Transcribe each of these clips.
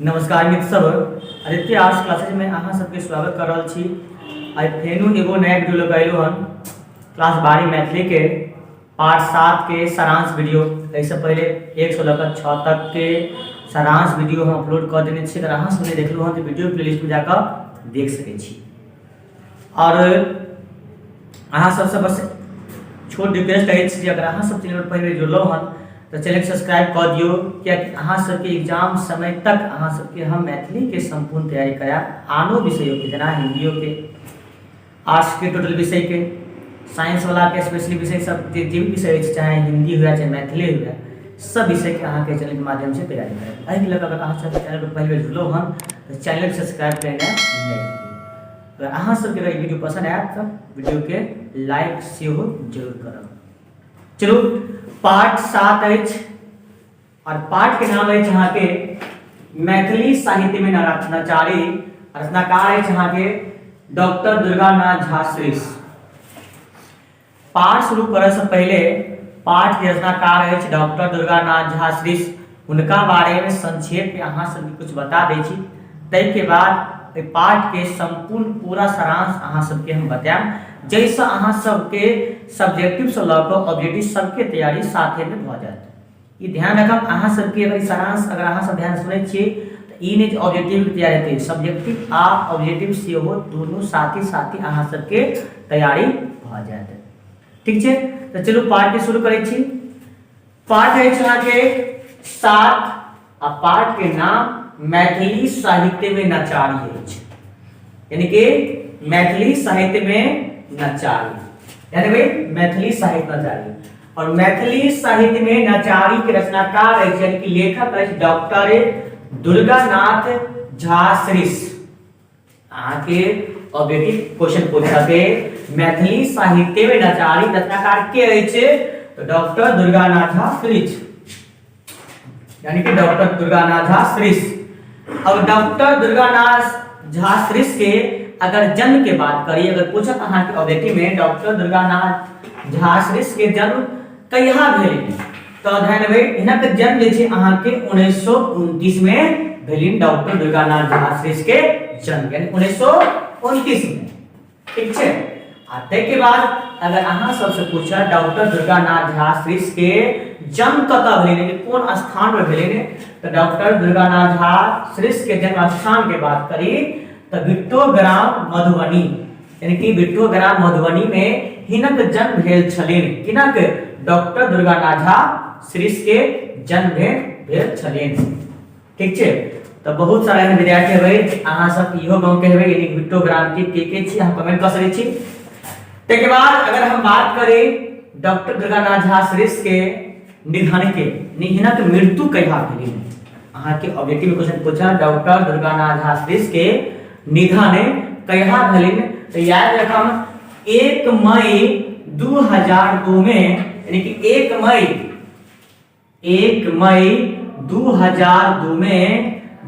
नमस्कार मित्र सब, आदित्य आर्ट्स क्लासेज में अहाँ सबके स्वागत कर रहल छी। आइ फेनो एगो नया वीडियो लऽ कऽ अयलहुँ हन, क्लास 12 मैथिली के पार्ट 7 के सारांश वीडियो। एहिसँ पहिले 1 लऽ कऽ 6 तक के सारांश वीडियो हम अपलोड कऽ देने छी। अगर अहाँ सब नहि देखलहुँ हन तऽ वीडियो प्लेलिस्ट में जाकऽ देख सकै छी। आओर अहाँ सबसँ बस छोट रिक्वेस्ट अछि जे अगर अहाँ सब चैनल पर पहिल बेर जुड़लहुँ हन तऽ चैनल सब्सक्राइब कऽ दियौ, कियाकि अहाँ सबके एग्जाम समय तक अहाँ सबके हम मैथिलीके सम्पूर्ण तैयारी करायब, आनो विषयोके, जेना हिन्दियोके, आर्ट्सके टोटल विषयके, साइंसवलाके स्पेशली विषय सब, जे जे भी विषय अछि, चाहे हिन्दी हुए चाहे मैथिली हुए, सब विषयके अहाँके चैनलके माध्यमसँ तैयारी करायब। एहिके लऽ कऽ अगर अहाँ सब चैनल पर पहिल बेर जुड़लहुँ हन तऽ चैनल सब्सक्राइब केनाइ नहि भूलू। अगर अहाँ सबके अगर ई वीडियो पसन्द आयत तऽ वीडियोके लाइक सेहो जरूर करब। चलू, पार्ट 7 अछि और पाठ के नाम अछि अहाँके मैथिली साहित्य में नचारी। रचनाकार अछि अहाँके डॉक्टर दुर्गानाथ झा श्रीश। पाठ शुरू करय से पहिले पाठ के रचनाकार अछि डॉक्टर दुर्गानाथ झा श्रीश, हुनका बारे में संक्षेप में अहाँ सबके कुछ बता दै छी। ताहिके बाद एहि पाठ के सम्पूर्ण पूरा सारांश अहाँ सबके हम बतायब, जाहिसँ अहाँ सबके सब्जेक्टिवसँ लऽ कऽ ऑब्जेक्टिव सबके तैयारी साथेमे भऽ जायत। ई ध्यान रखब अहाँ सबके, अगर ई सारांश अगर अहाँ सब ध्यान सुनै छियै तऽ ई नहि जे ऑब्जेक्टिव के तैयारी हेतै, सब्जेक्टिव आ ऑब्जेक्टिव सेहो दुनू साथी साथी अहाँ सबके तैयारी भऽ जायत। ठीक छै? तऽ चलू, पाठ के शुरू करै छी। पाठ अछि अहाँके 7 आ पाठ के नाम मैथिली साहित्य में नचारी अछि, यानी कि मैथिली साहित्य में नचारी, यानी भाई मैथिली साहित्य नचारी। और मैथिली साहित्य में नचारी के रचनाकार अछि, यानी कि लेखक अछि डॉक्टर दुर्गानाथ झा श्रीश। अहाँके ऑब्जेक्टिव क्वेश्चन पूछते, मैथिली साहित्य में नचारी रचनाकार के अछि? तो डॉक्टर दुर्गानाथ झा श्रीश, यानी कि डॉक्टर दुर्गानाथ झा श्रीश। अब डॉक्टर दुर्गानाथ झा श्रीश के अगर जन्म के बात करी, अगर पूछत अहाँके ऑब्जेक्टिव में डॉक्टर दुर्गानाथ झा श्रीश के जन्म कहिया भेल, तऽ ध्यान देबै, हिनक जन्म जे छै अहाँके 1929 में भेलिन। डॉक्टर दुर्गानाथ झा श्रीश के जन्म यानी 1929 में। ठीक छै? आ ताहिके बाद अगर अहाँ सबसे पूछत डॉक्टर दुर्गानाथ झा श्रीश के जन्म कतऽ भेलै, यानी कोन स्थान पर भेलै, तऽ डॉक्टर दुर्गानाथ झा श्रीश के जन्म स्थान के बात करी तऽ बिट्टो ग्राम मधुबनी, यानी कि बिट्टो ग्राम मधुबनी में हिनक जन्म भेल छलनि। किनक? डॉक्टर दुर्गानाथ झा श्रीश के जन्म भेल छलनि। ठीक छै? तऽ बहुत सारा एहन विद्यार्थी हेबै, अहाँ सब इहो गाँव के हेबै, यानी बिट्टो ग्राम के के के छी, अहाँ कमेंट कऽ सकै छी। ताहिके बाद अगर हम बात करी डॉक्टर दुर्गानाथ झा श्रीश के निधन के, हिनक मृत्यु कहिया भेलै, अहाँके ऑब्जेक्टिव क्वेश्चन पूछा, डॉक्टर दुर्गानाथ झा श्रीश के निधन कहिया भेलनि, तऽ याद रखम 1 मई 2002 में, यानी कि 1 मई 2002 में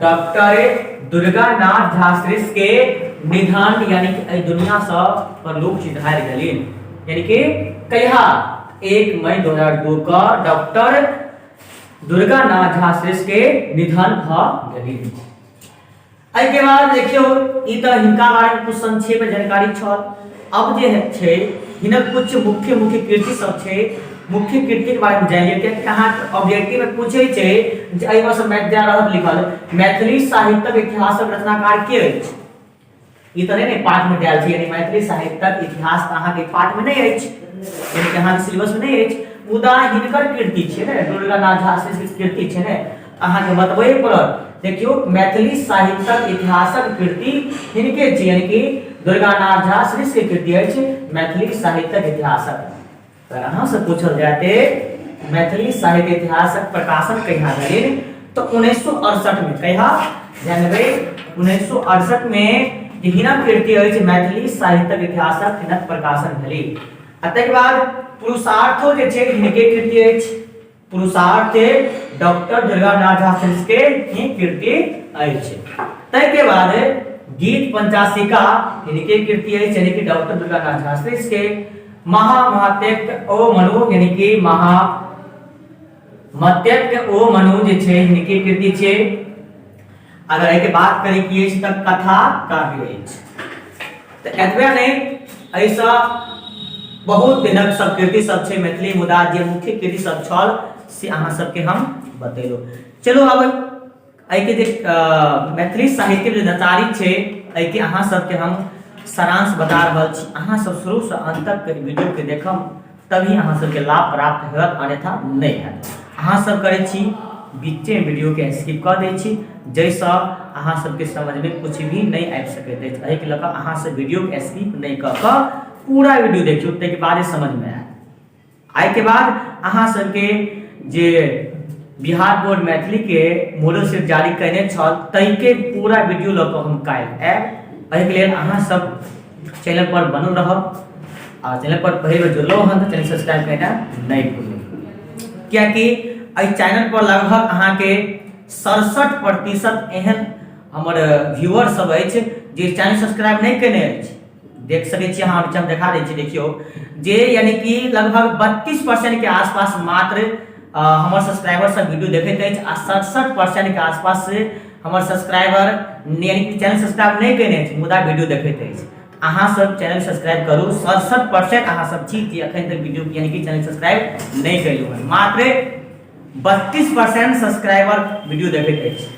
डॉक्टर दुर्गानाथ झा श्रीश के निधन, यानी कि एहि दुनिया से परलोक सिधारि गेलिन। यानी कि कहिया? 1 मई 2002 का डॉक्टर दुर्गानाथ झा श्रीश के निधन भऽ गेलिन। एहिके बाद देखियौ, ई तऽ हिनका बारेमे कुछ संक्षेप में जानकारी छल। अब जे छै हिनक कुछ मुख्य मुख्य कृति सब छै, मुख्य कृति के बारे में जानि लियौ, कियाकि अहाँके ऑब्जेक्टिव में पूछै छै जे एहिमे से जा रहत लिखल मैथिली साहित्यक इतिहासक रचनाकार के अछि। ई तऽ नहि ने पाठ में देल छै, यानी मैथिली साहित्यक इतिहास तऽ अहाँके पाठ में नहि अछि, यानी कि अहाँके सिलेबस में नहि अछि, मुदा हिनकर कृति छै ने, दुर्गानाथ झा के कृति छै ने, अहाँके बतबे पड़त। देखियौ, मैथिली साहित्यक इतिहासक कृति हिनके छै, यानी कि दुर्गानाथ झा श्रीश के कृति अछि मैथिली साहित्यक इतिहासक। अगर अहाँसँ पूछल जाते मैथिली साहित्य इतिहासक प्रकाशन कहिया भेल, तऽ 1968 में। कहिया? ध्यान देबै, 1968 में जे हिनक कृति अछि मैथिली साहित्यक इतिहासक, हिनक प्रकाशन भेलै। आ ताहिके बाद पुरुषार्थो जे छै हिनके कृति अछि। पुरुषार्थ डॉक्टर दुर्गानाथ झा श्रीश के ही कृति अछि। ताहिके बाद गीत पंचाशिका हिनके कृति अछि, यानी कि डॉक्टर दुर्गानाथ झा श्रीश के। महामहात्यक ओ मनु, यानी कि महा मत्यक ओ मनु जे छै हिनके कृति छै। अगर एहिके बात करी की अछि तऽ कथा काव्य अछि। तऽ एतबे नहि, एहिसँ बहुत दिनक सब कृति सब छै मैथिली, मुदा जे मुख्य कृति सब छल से अहाँ सबके हम बतेलहुँ। चलू अब एहिके जे मैथिली साहित्य जे नचारी छै एहिके अहाँ सबके हम सारांश बता रहल छी। अहाँ सब शुरूसँ अंत तक वीडियोके देखब तभी अहाँ सबके लाभ प्राप्त होयत, अन्यथा नहि होयत। अहाँ सब करै छी बीचे वीडियोके स्किप कऽ दै छी, जाहिसँ अहाँ सबके समझमे किछु भी नहि आबि सकैत अछि। एहिके लऽ कऽ अहाँ सब वीडियोके स्किप नहि कऽ कऽ पूरा वीडियो देखियौ, ताहिके बादे समझमे आयत। एहिके बाद अहाँ सबके जे बिहार बोर्ड मैथिलीके मॉडल सेट जारी कयने छल ताहिके पूरा वीडियो लऽ कऽ हम काल्हि आयब। एहिके लेल अहाँ सब चैनल पर बनल रहब आ चैनल पर पहिल बेर जुड़लहुँ हन तऽ चैनल सब्सक्राइब करना नहि भूलू, कियाकि एहि चैनल पर लगभग अहाँके 67% एहन हमर व्यूअर सब अछि जे चैनल सब्सक्राइब नहि केने अछि। देख सकै छी अहाँ, हम देखा दै छी, देखियौ जे यानी कि लगभग 32% के आसपास मात्र हमर सब्सक्राइबर सब वीडियो देखैत अछि आ 67% के आसपास हमर सब्सक्राइबर यानी कि चैनल सब्सक्राइब नहि केने अछि मुदा वीडियो देखैत अछि। अहाँ सब चैनल सब्सक्राइब करू। 67% अहाँ सब छी जे अखन तक वीडियो यानी कि चैनल सब्सक्राइब नहि केलहुँ हन। मात्र 32% सब्सक्राइबर वीडियो देखैत अछि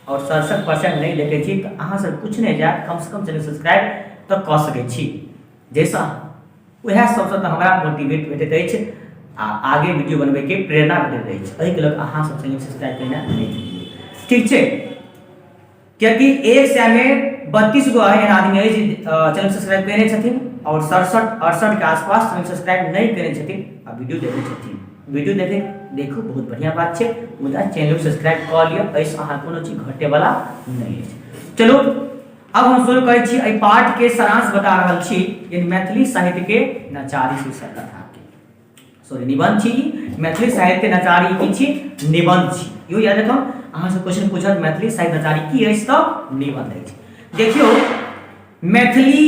और 67% नहि देखै छी, तऽ अहाँ सब किछु नहि जायत, कमसँ कम चैनल सब्सक्राइब तऽ कऽ सकै छी, जाहिसँ उएह सबसँ तऽ हमरा मोटिवेट भेटैत अछि आ आगे वीडियो बनबैके प्रेरणा भेटैत अछि। एहिके लऽ कऽ अहाँ सब चैनल सब्सक्राइब केनाइ नहि भूलियौ, ठीक छै? कियाकि 100 में 32 गो एहन आदमी अछि चैनल सब्सक्राइब केने छथिन और 67 68 के आसपास चैनल सब्सक्राइब नहि केने छथिन आ वीडियो देखै छथिन। वीडियो देखे देखू, बहुत बढ़िया बात छै, मुदा चैनल सब्सक्राइब कऽ लिअ, एहिसँ अहाँ कोनो चीज घटेवला नहि अछि। चलू अब हम शुरू करै छी, एहि पाठ के सारांश बता रहल छी, यानी मैथिली साहित्य के नचारी शीर्षक कथा के, सॉरी निबंध छी। मैथिली साहित्य नचारी की छी? निबंध छी। इहो याद रखब, अहाँ से क्वेश्चन पूछत मैथिली साहित्य नचारी की अछि तऽ निबंध अछि। देखियौ मैथिली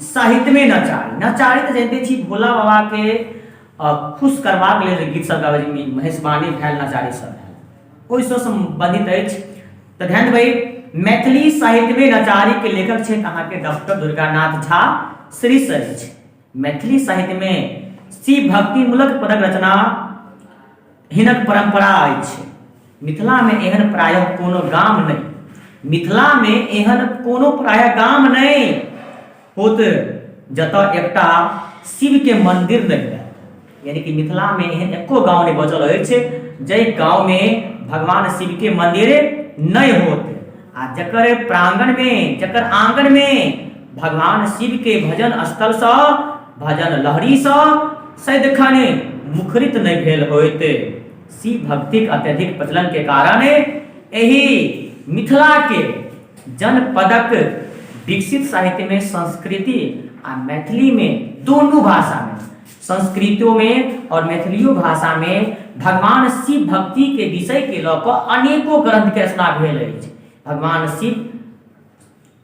साहित्य में नचारी, नचारी तऽ जानते छी भोला बाबा के खुश करबाक लेल गीत सब गाबै छै, महेशवाणी भेल, नचारी सब भेल, ओहिसँ सम्बन्धित अछि। तऽ ध्यान देबै, मैथिली साहित्य में नचारी के लेखक छथि अहाँके डॉक्टर दुर्गानाथ झा श्रीश अछि। मैथिली साहित्य में शिव भक्तिमूलक पदक रचना हिनक परंपरा अछि। मिथिला में एहन प्रायः कोनो गाम नहि, मिथिला में एहन कोनो प्रायः गाम नहि होत जतऽ एकटा शिव के मंदिर नहि होयत। यानी कि मिथिला में एहन एको गांव नहि बचल अछि जाहि गांव में भगवान शिव के मंदिर नहि होत आ जकर प्रांगण में, जकर आंगन में भगवान शिव के भजन स्थल सँ, भजन लहरी सँ सदिखन मुखरित नहि भेल होइत। शिव भक्तिक अत्यधिक प्रचलन के कारण एहि मिथिला के जनपदक विकसित साहित्य में संस्कृति आ मैथिली में दोनों भाषा में, संस्कृतो में और मैथिलियो भाषा में भगवान शिव भक्ति के विषय के लऽ कऽ अनेको ग्रंथ के रचना भेल अछि। भगवान शिव,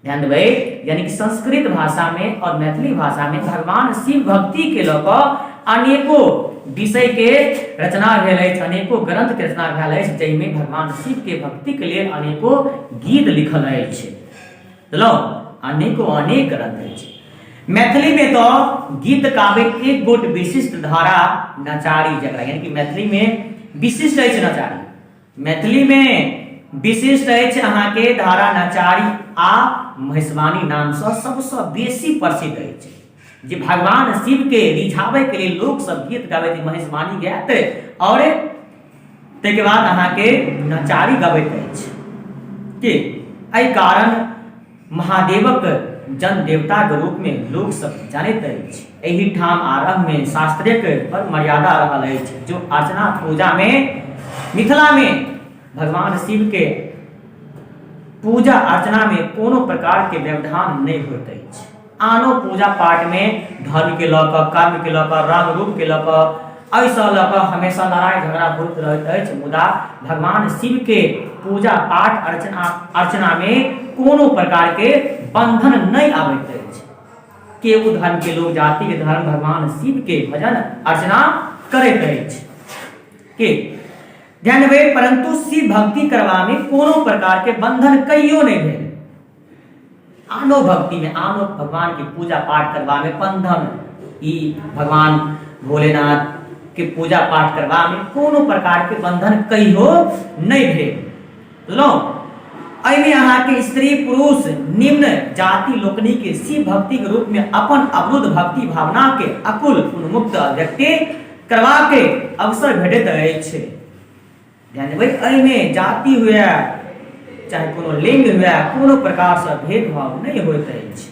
ध्यान देबै, यानी कि संस्कृत भाषा में और मैथिली भाषा में भगवान शिव भक्ति के लऽ कऽ अनेको विषय के रचना भेल अछि, अनेको ग्रंथ के रचना भेल अछि, जाहिमे भगवान शिव के भक्ति के लेल अनेको गीत लिखल अछि। बुझलहुँ? अनेको अनेक ग्रंथ अछि। मैथिली में तो गीत काव्य एक गोट विशिष्ट धारा नचारी, जकरा यानी कि मैथिली में विशिष्ट अछि नचारी, मैथिली में विशिष्ट अछि अहाँके धारा नचारी आ महेशवाणी नामसँ सबसँ बेसी प्रसिद्ध अछि, जे भगवान शिव के रिझाबै के लेल लोक सब गीत गाबैत महेशवाणी गायत और ताहिके बाद अहाँके नचारी गबैत अछि। की एहि कारण महादेवक जन देवताक रूपमे लोकसभ जानैत अछि। एहि ठाम आरम्भमे शास्त्रीय पर मर्यादा रहल अछि, जो अर्चना पूजामे मिथिलामे भगवान शिवके पूजा अर्चनामे कोनो प्रकारके व्यवधान नहि होइत अछि। आनो पूजा पाठमे धर्मके लऽ कऽ, कर्मके लऽ कऽ, रंग रूपके लऽ कऽ, एहिसँ लऽ कऽ हमेशा लड़ाइ झगड़ा होइत रहैत अछि, मुदा भगवान शिवके पूजा पाठ अर्चनामे कोनो प्रकारके बंधन नहि आबैत अछि। केओ धर्मके लोक, जातिके धर्म भगवान शिवके भजन अर्चना करैत अछि। के ध्यान देबै, परंतु शिव भक्ति करबा में कोनो प्रकार के बंधन कहियो नहीं भेल। आनो भक्ति में, आनो भगवान के पूजा पाठ करबा में बंधन, ई भगवान भोलेनाथ के पूजा पाठ करबा में कोनो प्रकार के बंधन कहियो नहीं भेल। बुझलहुँ? एहिमे अहाँके स्त्री पुरुष निम्न जाति लोकनि के शिव भक्ति के रूप में अपन अवरुद्ध भक्ति भावना के अकुल उन्मुक्त अभिव्यक्ति करबाक अवसर भेटैत अछि। ध्यान देबै, एहिमे जाति हुए चाहे कोनो लिंग हुए, कोनो प्रकारसँ भेदभाव नहि होइत अछि।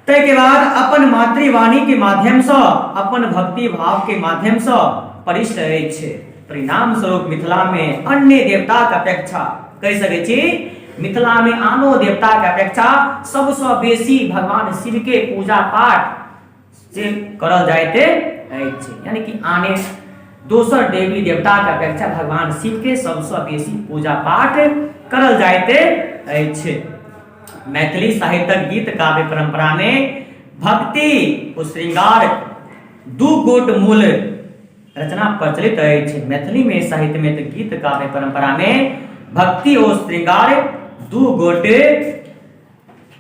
ताहिके बाद अपन मातृवाणीके माध्यमसँ, अपन भक्ति भावके माध्यमसँ परिष्ट अछि। परिणाम स्वरूप मिथिलामे अन्य देवताक अपेक्षा, कहि सकै छी मिथिलामे आनो देवताक अपेक्षा सबसँ बेसी भगवान शिवके पूजा पाठ से करल जाइत अछि। यानी कि आने दोसर देवी देवताक अपेक्षा भगवान शिवके सबसँ बेसी पूजा पाठ करल जाइत अछि। मैथिली साहित्यक गीत काव्य परंपरा में भक्ति ओ श्रृंगार दू गोट मूल रचना प्रचलित अछि। मैथिली में साहित्य में तऽ गीत काव्य परंपरा में भक्ति ओ श्रृंगार दू गोट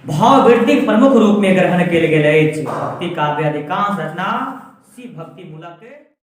भाववृत्तिक प्रमुख रूप में ग्रहण कयल गेल अछि। भक्ति काव्य अधिकांश रचना शिव भक्ति मूलक